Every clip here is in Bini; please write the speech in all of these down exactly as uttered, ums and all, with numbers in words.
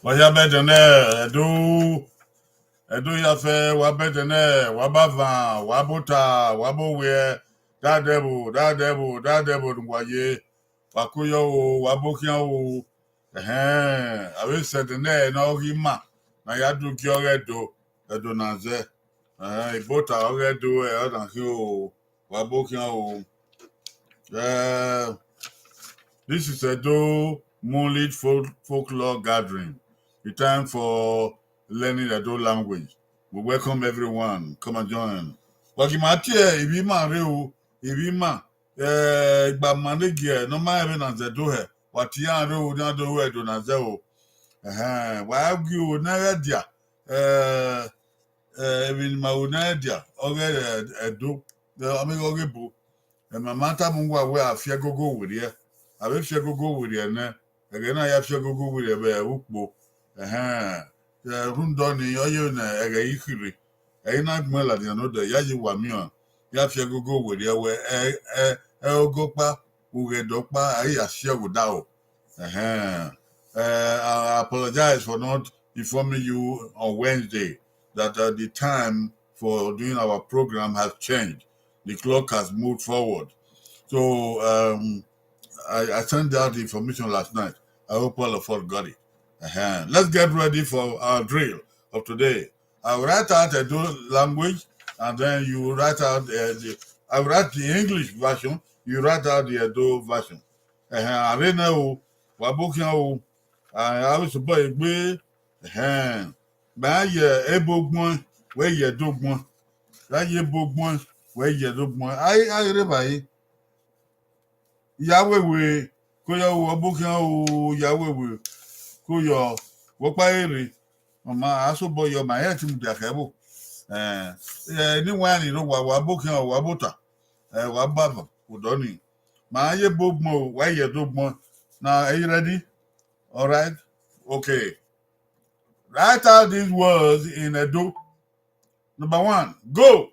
Wa hia bẹdẹ nẹ, Ẹdo, Ẹdo ya fẹ, wa bẹdẹ nẹ, wa ba van, wa ba ota, wa ba owiẹ, da devil, da devil, da devil ne uwa ye, wa ko yọ o, wa ba okhian o. Ẹhẹn, avbe sẹdẹ nẹ ne ọ ghi ma, ne a ya do gie ọghe Ẹdo, Ẹdo na zẹ. Ẹhẹn, ibota ọghe Ẹdo, ẹ, ọ na khin o, wa ba okhian o. Uh, this is Edo Moonlit Folk, Folklore Gathering. The time for learning Edo language. We welcome everyone. Come and join. Wa ghi ma tie ivbi ima rre o, ivbi ima, eh, igba ma ne gie ne ọ ma rẹn vbene a zẹ do hẹ, wa tie iran rre o, ne iran do ru Ẹdo na zẹ o. Ẹhẹn, wa gie o ne ẹghẹ dia, eh, eh, emwi ne ima ru ne ẹghẹ dia, ọghe, eh, Ẹdo, eh, ọmọ ighe ọghe ebo. Ẹmwẹ ma tama uwa wẹẹ a fi ẹgogo werriẹ, a vbe fi ẹgogo werriẹ nẹ, ẹghẹ na ya fi ẹgogo werriẹ vbe ukpo. Ẹhẹn, eh, rhunmwuda ọnii, ọ ye ne ẹghẹ i khirhi, ẹ i na gbẹn ladian ne odẹ, ya ye wa miẹn ọẹn, ya fi ẹgogo werriẹ wẹẹ, ẹ, ẹ, ẹ ogokpa, ughẹdẹ ọkpa, a i ya si ẹvbo odaro. Ẹhẹn. Uh, I apologize for not informing you on Wednesday that, uh, the time for doing our program has changed. The clock has moved forward. So, um, I, I sent out the information last night. I hope all of us got it. Uh-huh. Let's get ready for our drill of today. I will write out Edo language, and then you write out, uh, the, I will write the English version, you write out the Edo version. Ẹhẹn, a rre nẹ o, wa ba okhian o, a, avbe sobọ egbe, ẹhẹn, mẹ a ye ebo gbọn, wẹ ye Ẹdo gbọn, a ye ebo gbọn, wẹ ye Ẹdo gbọn, a, a ghi rre evbare. Ya wewe, ko yọ, wa ba okhian o, ya wewe, ko yọ, wẹ ọkpa rre, ọ ma, a sobọ yọ, ma rẹn te mudia khẹ ẹvbo. Eh, eh, ne I wa rẹn rre owa, wa ba okhian o, wa ba ota, eh, wa ba van, odọ nii. Ma ye ebo gbọn o, wa ye Ẹdo gbọn. Now, are you ready? All right. Okay. Write out these words in Edo. Number one, go.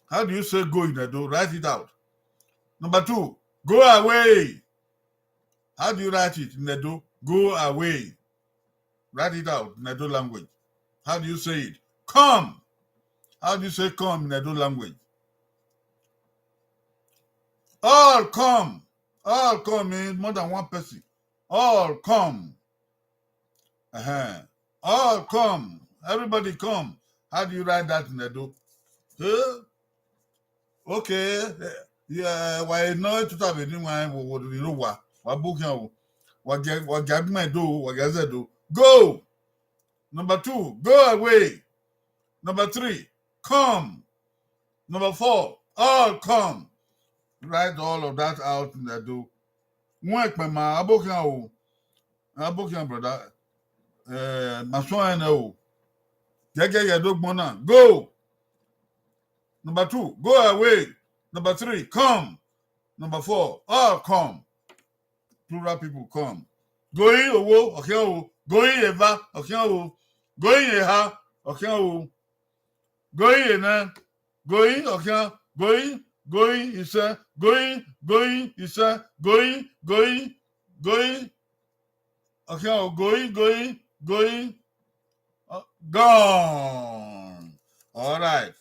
How do you say go in Edo? Write it out. Number two, go away. How do you write it in Edo? Go away. Write it out in Edo language. How do you say it? Come. How do you say come in Edo language? All come. All come means more than one person. All come. Uh-huh. All come. Everybody come. How do you write that in Edo? Huh? Okay. Eh, yeah, wa nọ tuta vbe ni wa wo wo ni ro wa. Wa ba okhian o. Wa gie, wa gie agbọn do, wa gie zẹ do. Go. Number two, go away. Number three, come. Number four, all come. Write all of that out in Edo. Wọn ẹkpẹn ma, a ba okhian o. A ba okhian, brother. Eh, ma suẹn nẹ o. Gẹgẹ ye Ẹdo gbọn na. Go. Number two, go away. Number three, come. Number four, all come. Plural people come. Goi owo, ọkhian o. Goi eva, ọkhian o. Goi eha, ọkhian o. Goi enẹ, goi ọkhian, goi, goi isẹ, goi, goi isẹ, goi, goi, goi. Okay, oh, going, going, going. Uh, gone. All right.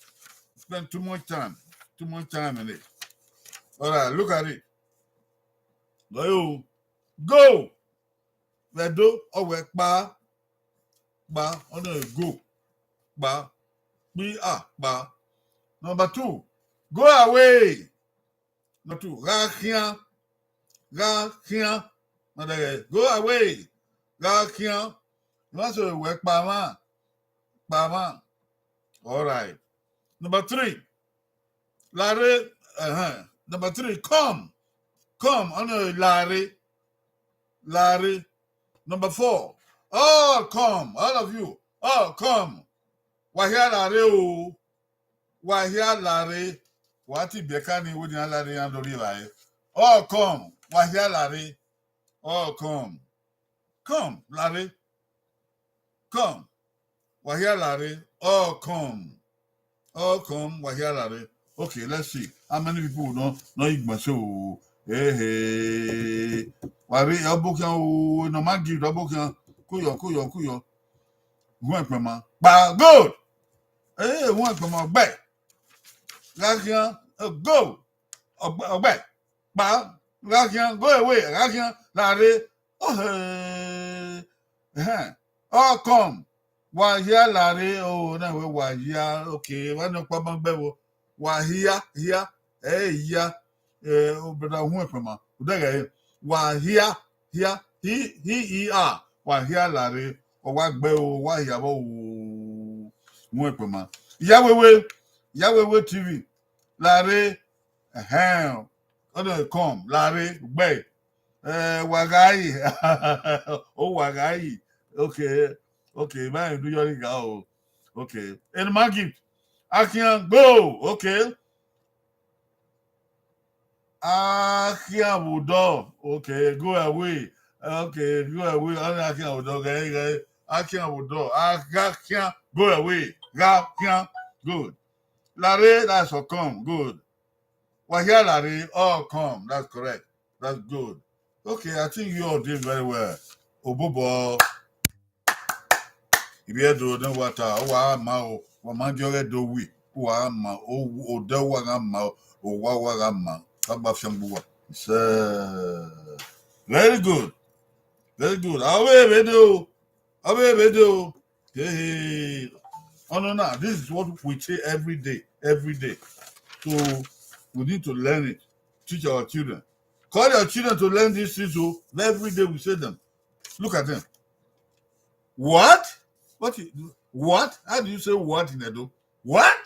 Spend too much time. Too much time in it. All right, look at it. Go. Go. Vbe Ẹdo, ọ wẹ kpa. Kpa. Ọ na go. Kpa. Kpi a kpa. Number two. Go away. Number two, gha khian, gha khian. Go away, gha khian. You want to wẹ kpa mwa, kpa mwa. All right. Number three, lare, uh-huh. Number three, come, come. Ọ na lare, lare. Number four, all come, all of you, all come. Wa hia lare o. Wa hia lare, wa ti biẹ ka ni wẹ ne iran lare iran do rri evbare. All come, wa hia lare. All come. Come, lare. Come. Wa hia lare. All come. All come, wa hia lare. Okay, let's see. How many people nọ, nọ i gbẹn so? Ehe. Wa rre, ọ bokhian o, nọ ma give, ọ bokhian. Kuyọ, kuyọ, kuyọ. Huẹn kpẹma. Kpa, good. Eh, huẹn kpẹma, ọgbẹ. Gha khian, eh, go. Ọgbẹ, ọgbẹ. Kpa, gha khian, go away, gha khian, lare. Ohe. Ẹhẹn. All come. Wa hia lare, oh, na wẹ wa hia, okay, wa nọ kpa ma gbẹ vbo. Wa hia, hia, ẹ hia, eh, brother Huẹn kpẹma, u dẹghẹ re. Wa hia, hia, hi, hi, i, a, wa hia lare, ọ wa gbe o, wa hia vbọ o, Huẹn kpẹma. Iyawewe, Iyawewe T V, lare, ẹhẹn, ọ dẹ come, lare, gbe, eh, wa gha yi, o wa gha yi, okay, okay, ma do yọ ni gha o, okay, Enuma Gift, Akhian, go, okay. Akhian vbe odọ. Okay, go away. Okay, go away. Ọnii Akhian vbe odọ, ghẹ, ghẹ. Akhian vbe odọ. A, gha khian, go away. Gha khian. Good. Lare, that's all come. Good. Wa hia lare, all come. That's correct. That's good. Okay, I think you all did very well. Obobọ. Ivbi Ẹdo ne wa ta, ọ wa ma o, wa ma gie ọghẹ do wi, wa ma o, odẹ wa gha ma o, owa wa gha ma, ka gba fian gbe uwa. Sẹ, very good, very good. Avbe vbe do, avbe vbe do. Hey, hey. Oh no, no, this is what we say every day, every day. So we need to learn it, teach our children. Call your children to learn these things o. Every day we say them. Look at them. What? What? You, what? How do you say what in Edo? What?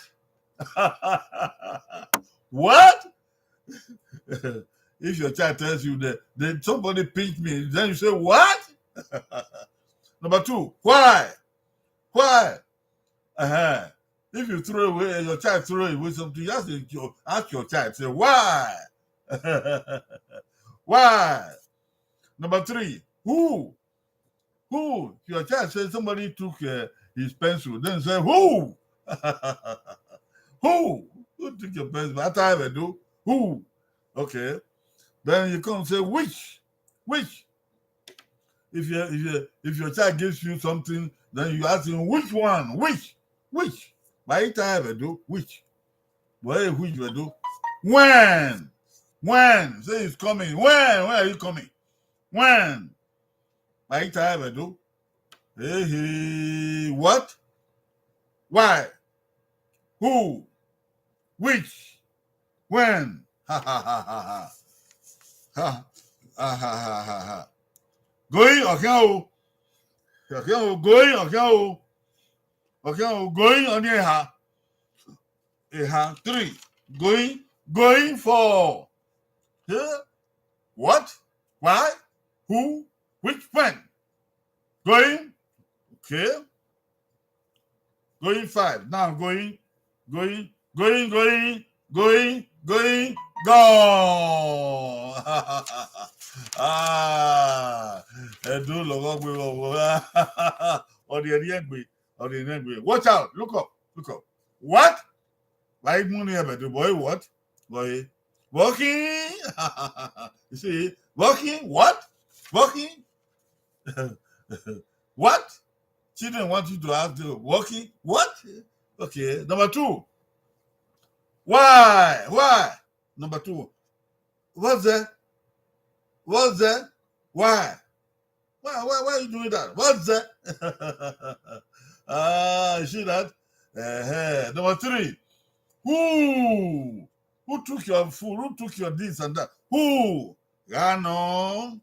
What? If your child tells you that, then somebody pinch me, then you say, "What?" Number two, why? Why? Uh-huh. If you throw away, your child throw away something, you ask your, ask your child, say, "Why?" Why? Number three, who? Who? If your child says somebody took, uh, his pencil, then say, "Who?" Who? Who took your pencil? That time I do. Who? Okay. Then you come say, "Which? Which?" If your, if your, if your child gives you something, then you ask him, "Which one? Which? Which?" By the time I do, which? Why which we do? When? When? Say he's coming. When? When are you coming? When? By the time I do. Hey, hey, what? Why? Who? Which? When? Ha ha ha ha ha. Ha ha ha ha ha. Going, okay, oh. Okay, oh, going, okay, oh. Okay, oh, going on the ha. Eha, three. Going, going for. Huh? What? Why? Who? Which? When? Going. Okay. Going five. Now going, going, going, going, going, going, gone. Ah, Ẹdo lọghọ gbe vbọ. Ọ rhiẹrhiẹ egbe. Ọ rhiẹrhiẹ egbe. Watch out. Look up. Look up. What? Why money ever do, boy? What? Boy. Walking. You see, walking. What? Walking. What? Children want you to ask them, "Walking? What?" Okay. Number two. Why? Why? Number two. What's there? What's there? Why? Why, why, why are you doing that? What's that? Ah, you see that? Uh-huh. Number three, who? Who took your food? Who took your this and that? Who? Gha nọ.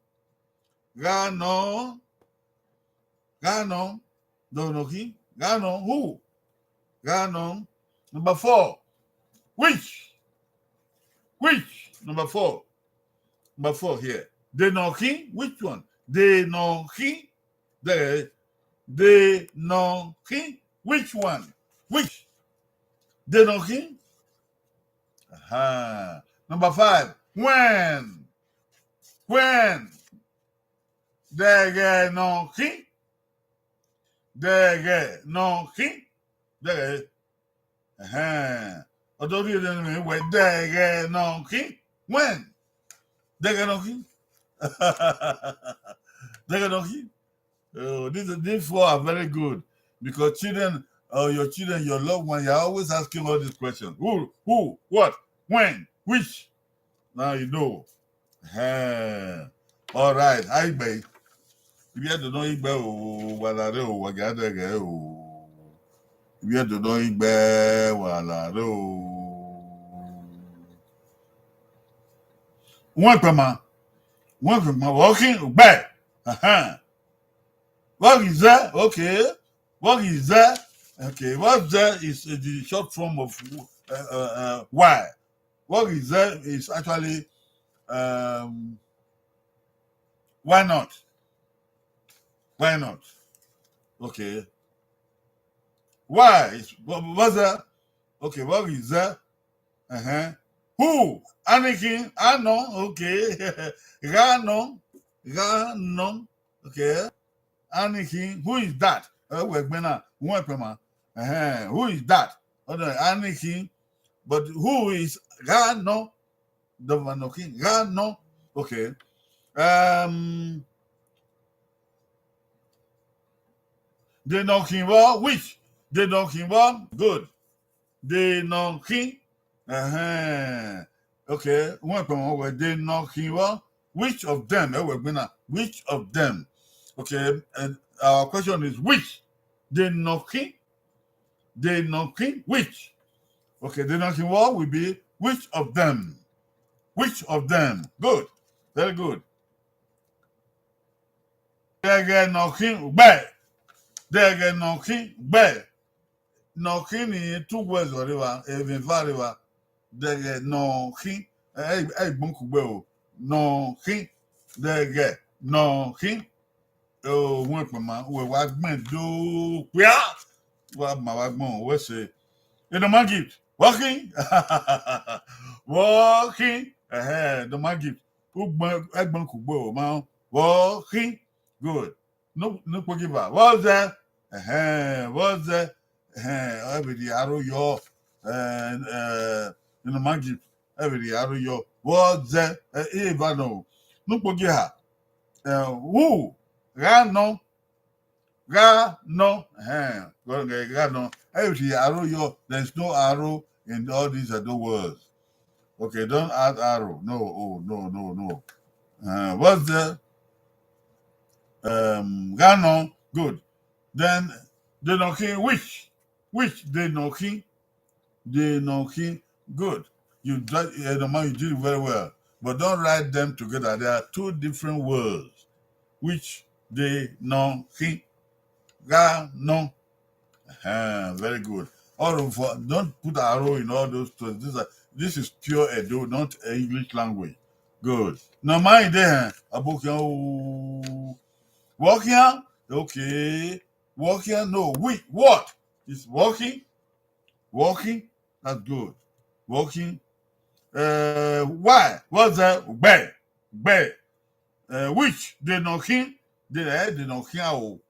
Gha nọ. Gha nọ. Don't know him. Gha nọ. Who? Gha nọ. Number four. Which? Which? Number four. Number four here. Denọ khin. Which one? Denọ khin. There. Denọ khin. Which one? Which? Denọ khin. Aha. Number five. When? When? Dẹghẹ nọ khin. Dẹghẹ nọ khin. Dẹghẹ. Ẹhẹn. Ọ do rhie nene mwẹ wẹẹ, dẹghẹ nọ khin. When? Dẹghẹ nọ khin. Dẹghẹ nọ khin. Oh, this, these four are very good because children, uh, your children, your loved one, you're always asking all these questions. Who, who, what, when, which? Now you know. Eh, all right, I beg. Ivbi Ẹdo nọ igbe o, wa la rre o, wa gia dẹghẹ o. Ivbi Ẹdo nọ igbe, wa la rre o. Uwẹn kpẹma, uwẹn kpẹma, vbọ khin ugbẹ. Ahan. Vbọ ghi zẹ, okay. Vbọ ghi zẹ, okay. Vbọ zẹ is, uh, the short form of, uh, uh, uh, why. Vbọ ghi zẹ is actually, um, why not? Why not? Okay. Why? Is, vbọ, vbọ zẹ? Okay, vbọ ghi zẹ? Uh-huh. Who? Anikhin, anọ, okay. Gha nọ, gha nọ, okay. Anikhin, who is that? Ẹ wẹ ẹgbẹn na, uwẹn kpẹma. Uh-huh. Who is that? Ọdọ Anikhin, but who is gha nọ? Dọmọ nọ khin, gha nọ. Okay. Um, de nọ khin vbọ, which? De nọ khin vbọ, good. De nọ khin. Uh-huh. Okay, uwẹn kpẹma wẹ de nọ khin vbọ. Which of them? Ẹ wẹ ẹgbẹn na. Which of them? Okay, and our question is which? De nọ khin. De nọ khin, which? Okay, de nọ khin vbọ will be which of them? Which of them? Good. Very good. Dẹghẹ nọ khin ugbẹ. Dẹghẹ nọ khin ugbẹ. Nọ khin ni two words rre evba, emwi eva rre evba. Dẹghẹ nọ khin, ẹ, ẹ, ẹ i gbọn kugbe o. Nọ khin, dẹghẹ nọ khin. Uwẹn kpẹma, uwẹ wa gbẹn do okpia. Wa ma wa gbọn, uwẹ sẹ. Enorma Gift, vbọ khin. Vbọ khin. Ẹhẹn, Enorma Gift. Ugbọn, ẹ i gbọn kugbe o, ma vbọ khin. Good. Ne ukpogieva, vbọ zẹ? Ẹhẹn, vbọ zẹ? Ẹhẹn, ẹ vbe rhie aro yọ, ẹ, ẹ, Enorma Gift, ẹ vbe rhie aro yọ. Vbọ zẹ? Ẹ, eva nọ. Ne ukpogieva, ẹ, who? Gha nọ. Gha nọ. Ẹhẹn, gha nọ. Ẹ vbe rhie aro yọ. There is no aro in all these Edo words. Okay, don't add aro. No, oh, no, no, no. Uh, what's the, um, gha nọ? Good. Then, de nọ khin, which? Which de nọ khin? De nọ khin. Good. You dri-, eh, no man, you did very well. But don't write them together. They are two different words. Which de nọ khin. Gha nọ. Uh-huh, very good. All of, don't put aro in all those things. This, are, this is pure Edo, not English language. Good. Now, mind there, Abokian. Vbọ khin? Okay. Vbọ khin? No, we, what? It's vbọ khin. Vbọ khin. That's good. Vbọ khin. Uh, why? What's that? Ugbẹ. Ugbẹ. Uh, which? De nọ khin. De, eh, de nọ khin o.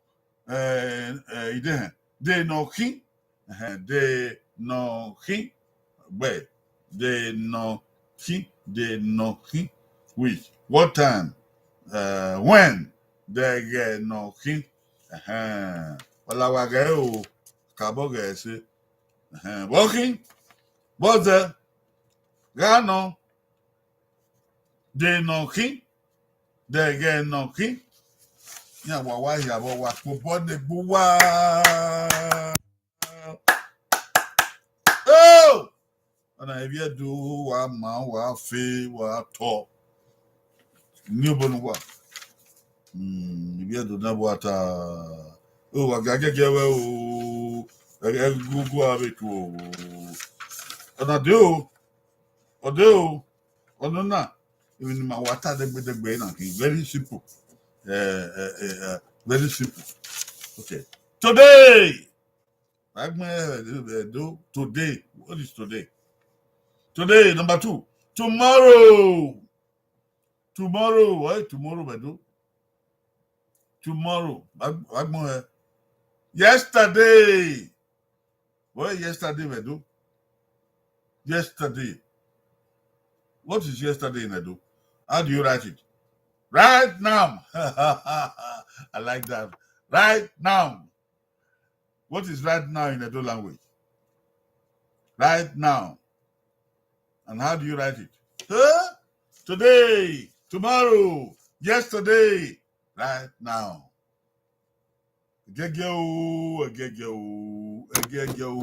Eh, eh, ide hẹn. De nọ khin. Eh, de nọ khin. Gbe. De nọ khin. De nọ khin. Which? What time? Uh, when? Dẹghẹ nọ khin. Ẹhẹn. Ọ la wa ghẹ o. Kabọ ghẹ ẹse. Ẹhẹn. Vbọ khin. Vbọ zẹ? Gha nọ. De nọ khin. Dẹghẹ nọ khin. Iran wa wa hia vbọ, wa kpobọ ne egbe uwa. Oh! Ọna Ivbi Ẹdo, wa ma, wa fe, wa tọ. Ni obọ ne uwa. Mm, Ivbi Ẹdo na bu ata. O, wa ga gẹgẹ vbe o. Ẹ, ẹ gugu a vbe tu o. Ọna de o. Ọ de o. Ọna na. Emwi ne ima wa ta dẹgbẹdẹgbẹ na khin. Very simple. Eh, eh, eh, eh, very simple. Okay. Today. Agbọn Ẹdo, today. What is today? Today, number two. Tomorrow. Tomorrow. Why tomorrow, Ẹdo? Tomorrow. Agbọn ẹ. Yesterday. Why yesterday, Ẹdo? Yesterday. What is yesterday in Edo? How do you write it? Right now. I like that. Right now. What is right now in Edo language? Right now. And how do you write it? Huh? Today, tomorrow, yesterday, right now. Ẹgiẹgiẹ o, ẹgiẹgiẹ o, ẹgiẹgiẹ o,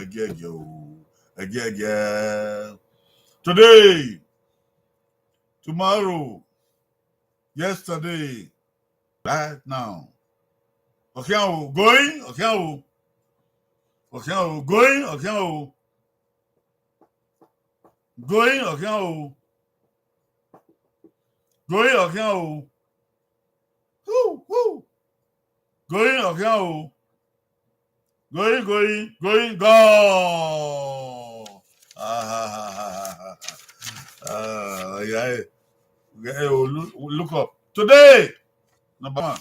ẹgiẹgiẹ o, ẹgiẹgiẹ. Today, tomorrow, yesterday, right now. Ọkhian o, going, ọkhian o. Ọkhian o, going, ọkhian o. Going, ọkhian o. Going, ọkhian o. Woo, woo. Going, ọkhian o. Going, going, going, gone. Ah, yeah, eh, eh, oh, look, look up. Today, number one.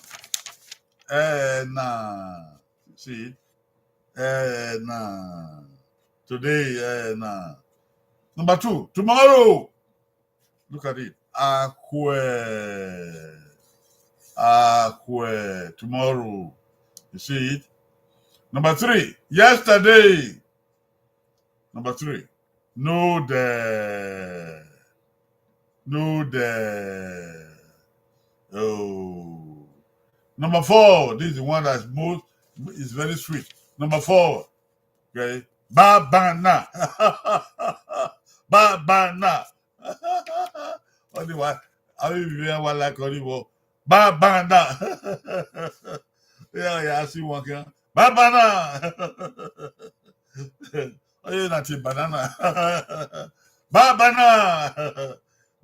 Eh, nah. See? Eh, nah. Today, eh, nah. Number two, tomorrow. Look at it. Akhue. Akhue. Tomorrow. You see it? Number three, yesterday. Number three, nodẹ. Nodẹ. Oh. Number four, this is the one that's most, is very sweet. Number four, okay, babana. Babana. Ọni wa, avbe ivbi mwẹ wa like ọni vbọ. Babana. Ya, ya, si wan khian. Babana. Ọ ye na tie banana. Babana.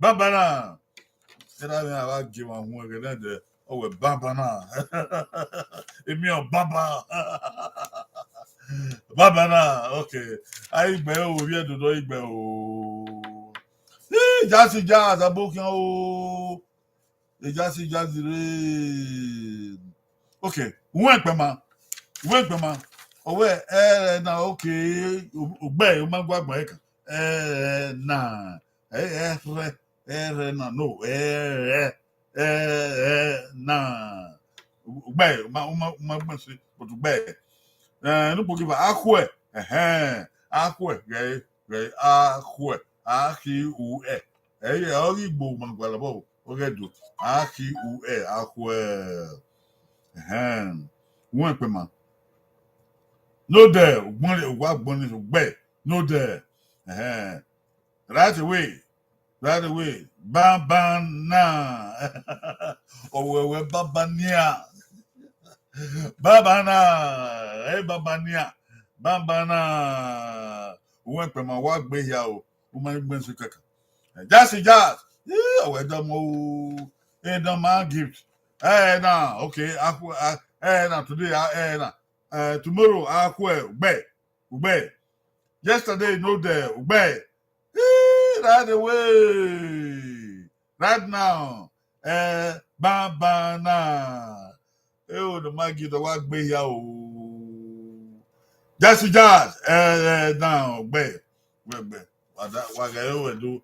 Babana. Erha mwẹ a wa gie emwa uhunmwu ẹghẹ nẹdẹ, ọ wẹ babana. Emiọn baba. Babana, okay. A i gbe o, ovbi Ẹdo nọ i gbe o. Ii, Jazzy Jazz, abokhian o. E Jazzy Jazzy rre. Okay, uwẹ kpẹ ma. Uwẹ kpẹ ma. Ọ wẹ ẹrẹ na, okay, ugbẹ, u ma gua gbẹn ẹkan. Ẹrẹ na. Ẹ, ẹrẹ, ẹrẹ na, no, ẹrẹ, ẹrẹ na. Ugbẹ, u ma, u ma, u ma gbẹn ẹse, but ugbẹ. Eh, ne ukpogieva, akhuẹ, ẹhẹn, akhuẹ, ghẹ, ghẹ, akhuẹ, a khi u ẹ. Ẹre ọ ghi gbe uma gualọ vbọ, ọ ghẹ do, a khi u ẹ, akhuẹ, ẹhẹn, uwẹ kpẹ ma. Nodẹ, ugbẹn, uwa gbọn ni ugbẹ, nodẹ, ẹhẹn. Right away, right away, banbana. Ọwẹwẹ banbania. Banbana, ẹ banbania, banbana. Uwẹ kpẹ ma wa gbe hia o, u ma gbe ẹse kẹkan. Jazzy Jazz, ii, ọwẹ dọmọ o, e dọmọ gift. Ẹ na, okay, akhu, ẹ na, today, ẹ na, tomorrow, akhuẹ, ugbẹ, ugbẹ. Yesterday, nodẹ, ugbẹ. Ii, right away. Right now, eh, banbana. E o, ne ma gi dọ wa gbe hia o. Jazzy Jazz, eh, eh, now, gbe, gbe, gbe. Wa da, wa ghe ẹre do.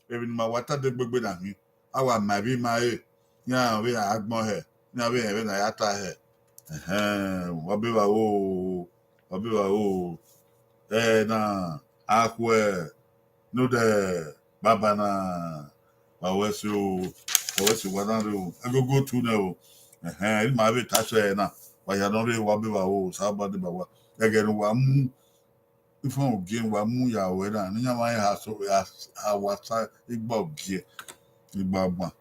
Emwi ne ima wa ta de gbegbe na hin. A wa ma emwi ima re. Iran vbe a gbọn hẹ. Iran vbe rẹn vbene a ya ta hẹ. Ẹhẹn, wa be vba o. Wa be vba o. Eh, na, akhuẹ. Nodẹ, banbana, wa wẹ ẹse o, wa wẹ ẹse wa na rre o, ẹgogo tu nẹ o. Ẹhẹn, ima vbe ta sẹ ẹre na, wa hia nọ rre, wa be vba o, Osanobua deba wa. Ẹghẹ ne uwa mu ifọn ogie, wa mu ya ruẹ na, ne iran ma rẹn ha so, ha, ha wa sa igba ogie, igba ọgban.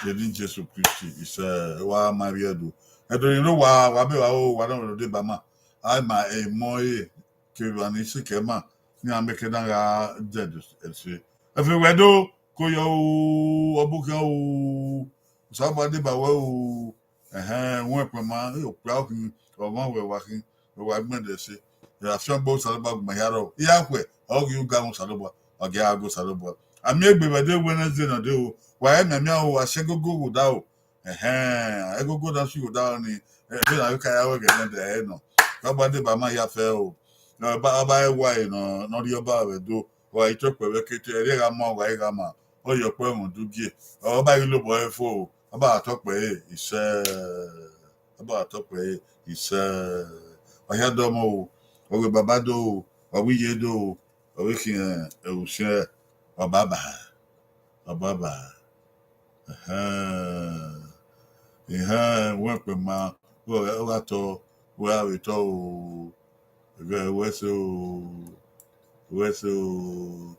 Vbe eni Jesu Kristi, isẹ, wa ma vbiẹ do. Ẹdo ni rre owa, wa be vba o, wa nọ vbe deba ma. A ma emọ ẹre, kevbe emwa ni sikẹ ma, ne iran miẹn ke na gha dẹ ẹse. Ẹfe wẹ do, ko yọ o, ọbokhian o, Osanobua deba wẹ o, ẹhẹn, uwẹ kpẹ ma, okpia khin, ọmwa wẹ wa khin, wẹ wa gbẹn dẹ ẹse. Ra fiangbe Osanobua gu ma hia rrọọ, I ya khuẹ, ọ ghi u ga mwẹ Osanobua, ọ ghi a ga Osanobua. A miẹn egbe vbe ẹdẹ Wednesday nọ de o, wa rẹn mianmian o, wa si ẹgogo vbe odaro. Ẹhẹn, ẹgogo na si vbe odaro ni, vbene a vbe ka ya ru ẹghẹ nẹdẹ ẹre nọ. Osanobua deba ma hia fẹ o. Ọ ba, ọ ba ẹwae nọ, ne ọ rhie ọba vbe Ẹdo, wa i tọkpẹ vbe kete, ẹre gha ma, wa i gha ma, ọ yọ ọkpọ ẹmwẹ udugie, ọ ba ghi lobọ ẹre fo o, ọ ba tọkpẹ ẹre, isẹ. ba tọ kpẹre, isẹ. Ọ hia dọmọ o, ọ vbe baba do, ọ vbe iye do, ọ vbe khian ẹvbo usiẹn, ọ baba, ọ baba. Ehẹn, ehẹn, wẹ kpẹ ma, ọ gha tọ, wẹ a vbe tọ o, ẹghẹ wẹ ẹse o, wẹ ẹse o.